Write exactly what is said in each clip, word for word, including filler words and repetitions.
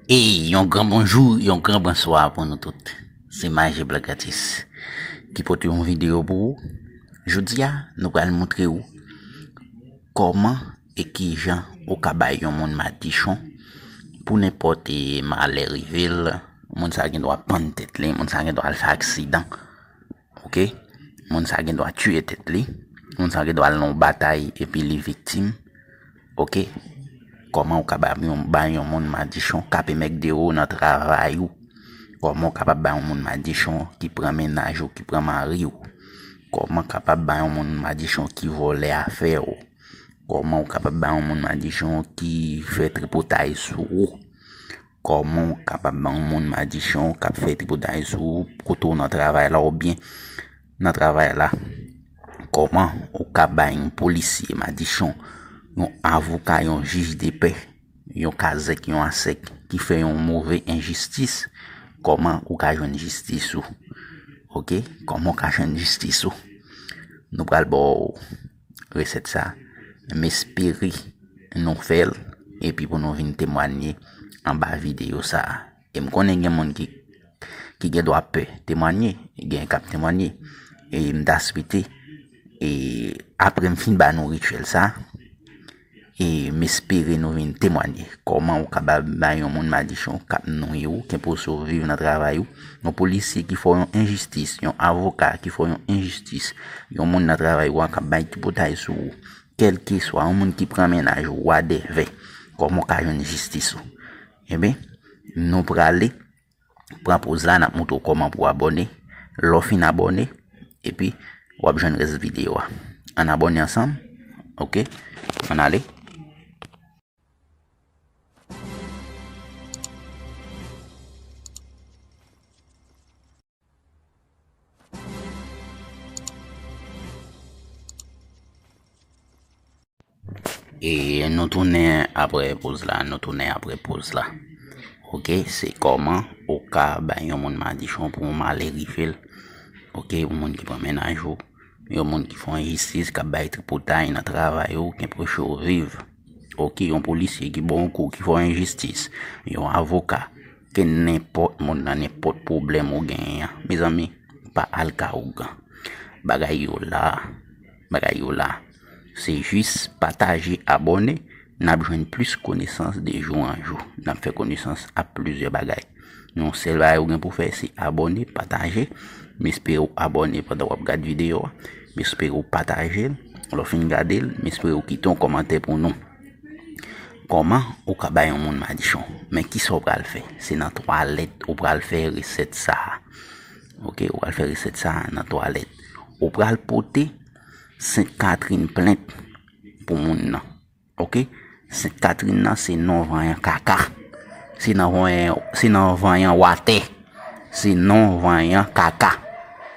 E yon gran bonjou, yon gran bonswa pou nou tout. Se Maje Black Artist ki pote yon videyo pou ou. Jodi a, nou pral montre w kòman e kijan ou ka bay yon moun madichon pou nenpòt, e, malè rive l. Moun sa gen dwa pann tèt li, moun sa gen dwa al fè aksidan. Oke? Moun sa gen dwa tiye tèt li. Moun sa gen dwa al nan yon batay epi li viktim. Oke? Kòman ou ka bay yon, bay yon moun madichon k ap emègde w nan travay ou? Kòman ou kapab bay yon moun madichon ki pran mennaj ou, ki pran mari w? Kòman w kapab bay yon moun madichon ki vòlè afè w? Kòman ou kapab bay yon moun madichon ki fè tripotay sou ou? Kòman w kapab ban yon moun madichon k ap fè tripotay sou ou kote w nan travay la oubyen nan travay la? Kòman ou ka bay yon polisye madichon, yon avoka, yon jij de pè, yon kazèk, yon asèk ki fè yon move enjistis? Kòman ou ka jwenn jistis ou? Oke? Kòman ou ka jwenn jistis ou? Nou pral ba w resèt sa. M espere nou fè l, epi pou nou vin temwanye anba videyo sa a. E m konnen gen moun ki, ki gen dwa pè temwanye, gen k ap temwanye. E m ta swete, e apre m fin ba nou rityèl sa, e m espere nou vin temwanye kòman ou kapab bay yon moun madichon k ap nwi w, k enpoze w viv nan travay ou, yon polisye ki fè w yon enjistis, yon avoka ki fè w yon enjistis, yon moun nan travay ou an k ap bay tripotay sou ou, kèlkeswa, yon moun ki pran mennaj ou, wadèvè, kòman w ka jwenn jistis ou? Ebyen, nou prale pran poz la, n ap montre w kòman pou w abòne. Lè w fin abòne, epi w ap jwenn rès videyo a. Ann abòne ansanm. Oke? Ann ale. E nou tounen apre poz la, nou tounen apre poz la. Oke, se kòman ou ka bay yon moun madichon pou yon malè rive l. Oke, yon moun ki pran mennaj ou, yon moun ki fè yon enjistis, k ap bay tripotay nan travay ou, k enpeche w viv. Oke, yon polisye ki ba w yon kou, ki fè yon enjistis, yon avoka, ke nenpòt moun nan nenpòt pwoblèm ou genyen an. Mezanmi, pa al ka ougan. Bagay yo la, bagay yo la. Se jis pataje, abòne, n ap jwenn plis konesans de jou an jou. N ap fè konesans ak plizyè bagay. Yon sèl bagay ou gen pou fè, se abòne, pataje. M espere w abòne pandan w ap gad videyo a. M espere w pataje l. Lè w fin gade l, m espere w kite yon kòmantè pou nou. Kòman ou ka bay yon moun madichon? Men kisa w pral fè? Se nan twalèt ou pral fè resèt sa a. Oke, ou pral fè resèt sa a nan twalèt. Ou pral pote Sent Katrin plent pou moun nan. Oke? Sent Katrin nan se non vanyan kaka. Se nan vanyan, se nan vanyan watè. Se non vanyan kaka.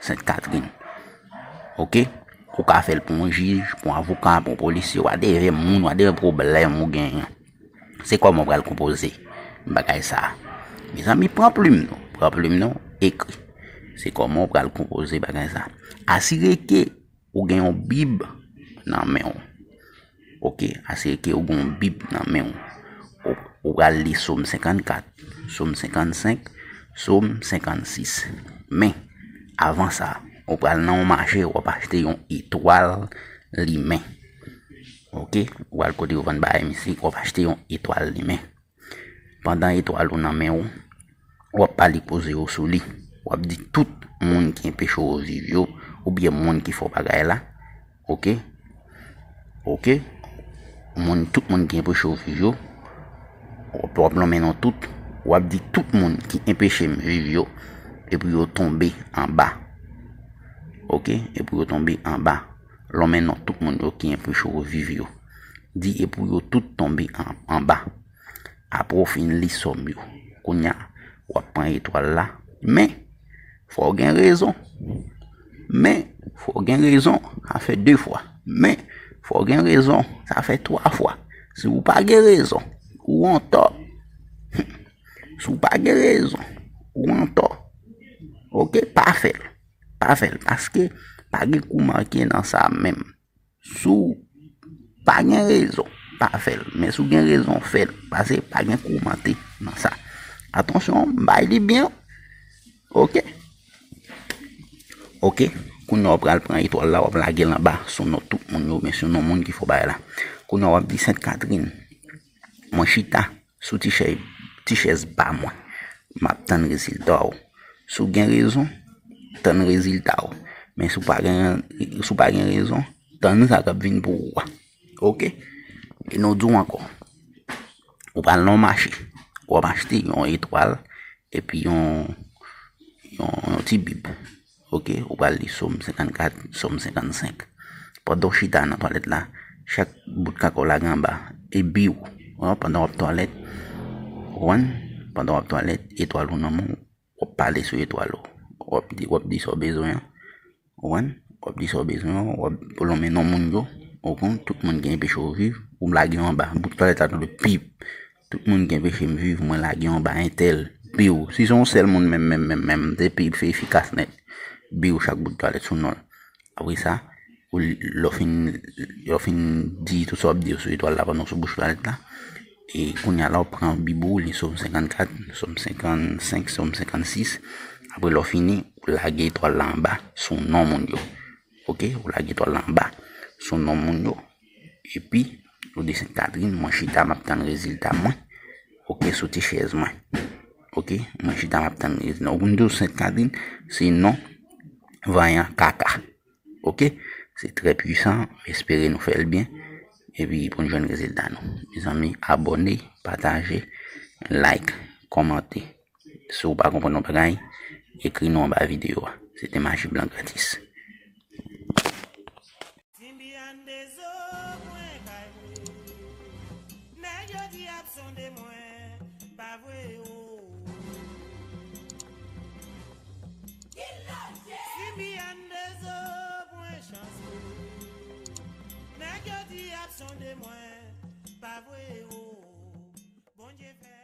Sent Katrin. Oke? Ou ka fè l pou yon jij, pou yon avoka, pou yon polisye, wadèvè moun, wadèvè pwoblèm ou genyen. Se kòman w pral konpoze bagay sa a. Mezanmi, pran plim nou, pran plim nou, ekri. Se kòman w pral konpoze bagay sa a. Asire ke ou gen yon bib nan men w. Oke, asire ke ou gen yon bib nan men w. Ou, ou pral li Sòm senkannkat, Sòm senkannsenk, Sòm senkannsis. Men, avan sa, ou pral nan yon mache, w ap achte yon etwal limen. Oke, ou pral kote yo vann bagay mistik, w ap achte yon etwal limen. Pandan etwal ou nan men w, w ap pale poze yo sou li. W ap di tout moun ki enpeche w viv yo, oubyen moun ki fè w bagay la. Oke? Oke? Moun, tout moun ki enpeche w viv yo, w ap, w ap lonmen non tout. W ap di tout moun ki enpeche m viv yo, epi yo tonbe anba. Oke? Epi yo tonbe anba. Lonmen non tout moun yo ki enpeche w viv yo. Di epi yo tout tonbe an, anba. Apre w fin li sòm yo. Kounye a, w ap pran etwal la. Men, fò w gen rezon. Men, fò w gen rezon. Sa fè de fwa. Men, fò w gen rezon. Sa fè twa fwa. Si w pa gen rezon, ou antò. Si w pa gen rezon, ou antò. Oke, pa fè l. Pa fè l. Paske pa gen kou manke nan sa menm. Si w pa gen rezon, pa fè l. Men si w gen rezon, fè l. Paske pa gen kou manke nan sa. Atansyon, m bay li byen. Ok. Ok. Kounye a w pral pran etwal la, w ap lage l anba sou non tout moun yo, men sou non moun ki fè bagay la. Kounye a w ap di Sent Katrin, mwen chita sou ti chèz, ti chèz pa mwen. M ap tann rezilta w. Si w gen rezon, tann rezilta w. Men si w pa gen, si w pa gen rezon, tann sa k ap vin pou ou a. Ok? E nou di w ankò. Ou pral nan yon mache. W ap achte yon etwal epi yon, yon, yon ti bib. Ok? Ou pral li Sòm senkannkat, Sòm senkannsenk. Pandan w chita nan twalèt la, chak bout kaka w lage anba, e bi w. Wi, pandan w ap twalèt, ou konprann? Pandan w ap twalèt, etwal ou nan men w, w ap pale sou etwal ou. W ap di, w ap di sa w bezwen an. Ou konprann? W ap di sa w bezwen an, w ap lonmen non moun yo. Ou konprann? Tout moun ki enpeche w viv, ou lage yo anba. Bout twalèt la tonbe pip. Tout moun ki enpeche m viv, mwen lage yo anba entèl. Biw. Si se yon sèl moun menm, menm, menm, menm, depi l fè efikas nèt. Biw chak bout twalèt sou non l. Apre sa, ou, lè w fin, lè w fin di tout sa w ap di yo sou etwal la pandan w sou bouch twalèt la, e kounye a la, w pran bib ou, li Sòm senkannkat, Sòm senkannsenk, Sòm senkannsis. Apre, lè w fini, ou lage etwal la anba sou non moun yo. Ok? Ou lage etwal la anba sou non moun yo. Epi, ou di Sent Katrin, mwen chita, m ap tann rezilta mwen. Ok, sou ti chèz mwen. Ok, mwen chita, m ap tann rezilta. Ou konn tou Sent Katrin, se non vanyan kaka. Ok, se trè pwisan, m espere nou fè l byen. Epi pou n jwenn rezilta nou. Mezanmi, abòne, pataje, like, kòmante. Si w pa konprann yon bagay, ekri nou anba videyo a. Se te Maji Blan Gratis. Simbian de zo mwen kay mwen. Nèg yo di ap sonde mwen, pa vre o. Simbian de zo mwen chans mwen. Nèg yo di ap sonde mwen, pa vre o. Bondye fè